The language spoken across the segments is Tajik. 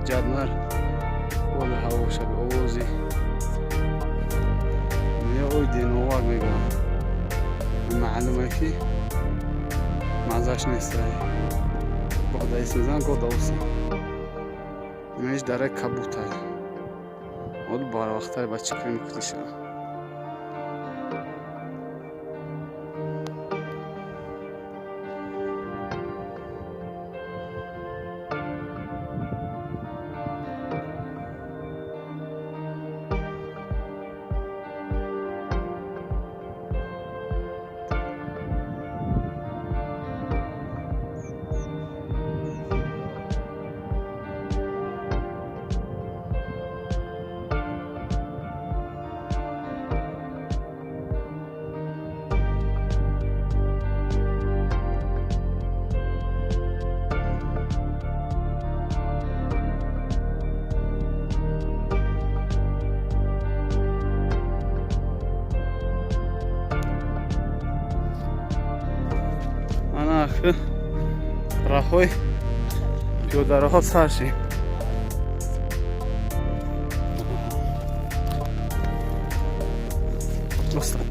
Ҷадмар боли ҳаво шаби овози ой деновар мегӯям, маълуме ки маззаш нестай. Гоҳ даис мезанам, гоҳ давса. Инаш дараи кабутай. Од барвақтаре ба чӣ кунем кутиша. Роҳҳои пиёдароҳо сар шид. Устод.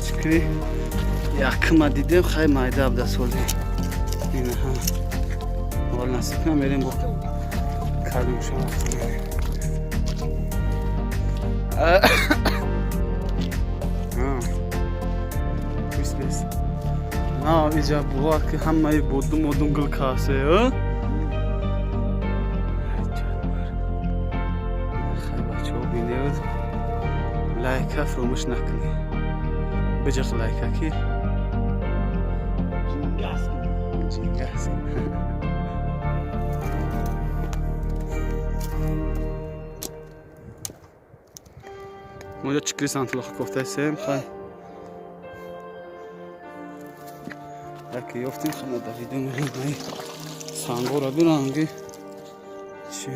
Чикри якма дидем, хай майда абда соли инаҳа ҳол насиб кунам, мерем бо кардем шумо. Бис бис на иҷа бувад ки ҳамаи бодум одум гул касе. Хай, бачаҳо, бинед, лайка фуромӯш накунед, биҷиқ лайка ки ҷингас. Моҷа чикри сантулоха кофтасем, хай яке ёфтем, хана давида мерем. Сангора биранги чи.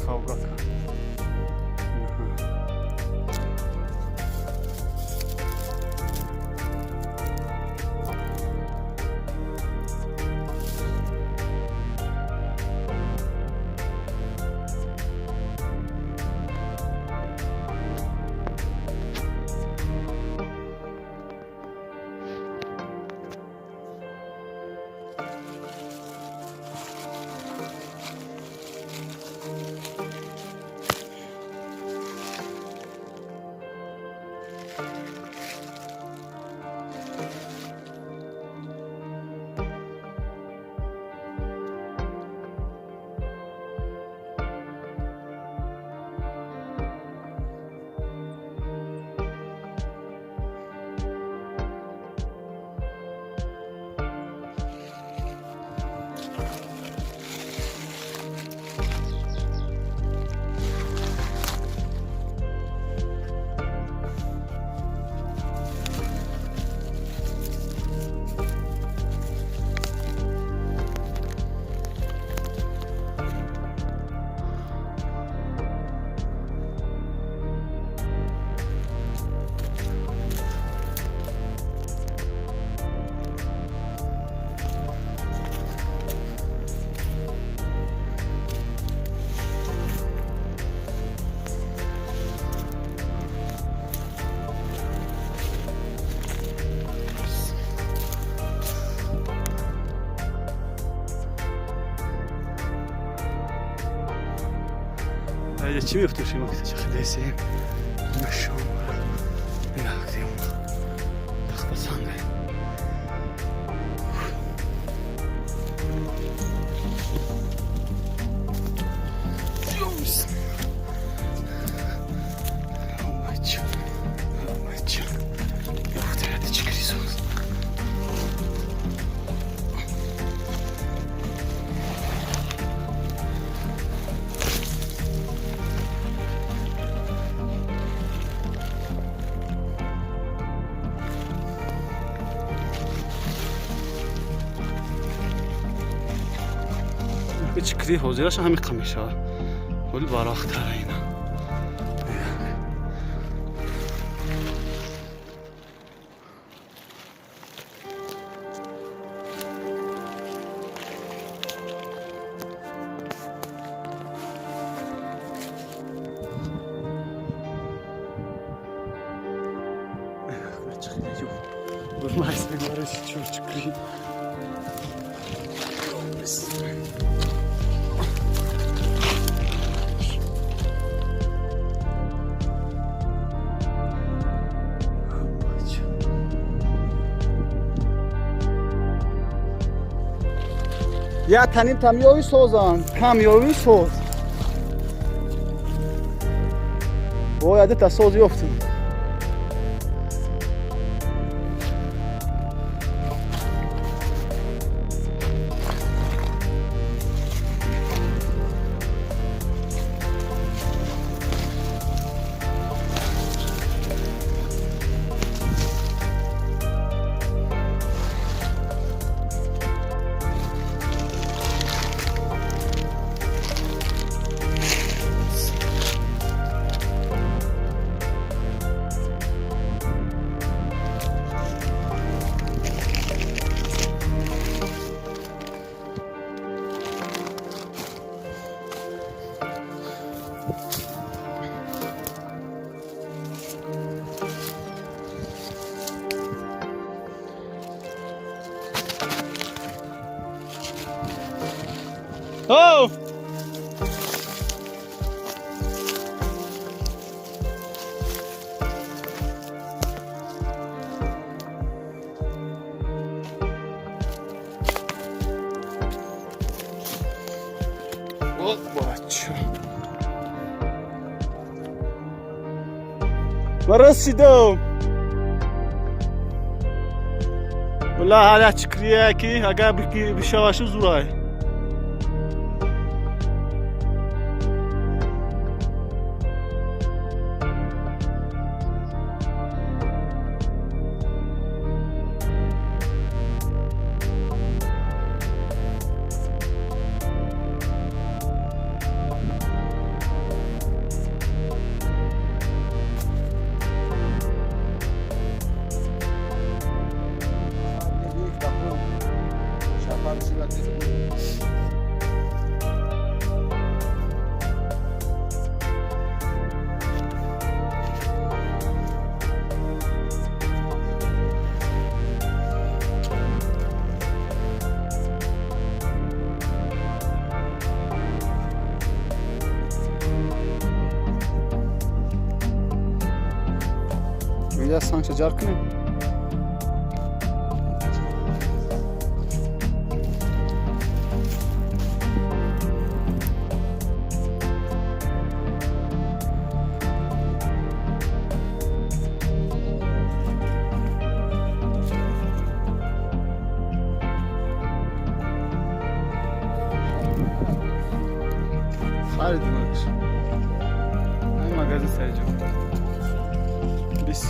Кавгака. Чӣ мефтушем, чӣ хидесем? Тахтасанга. Чикри ҳозираша ҳамиқа мешавад, ҳоли барвақттара ина. Чикри. Я таним там ёви созан, кам ёви соз. Бояд та соз ёфтем. Oh! Бача. Расидам. Валла ҳар чикрия ки агар бишавашу зурай. Инҷа санг шаҷар кунем. Харидимаш. Ай магазин сарҷо. Бис.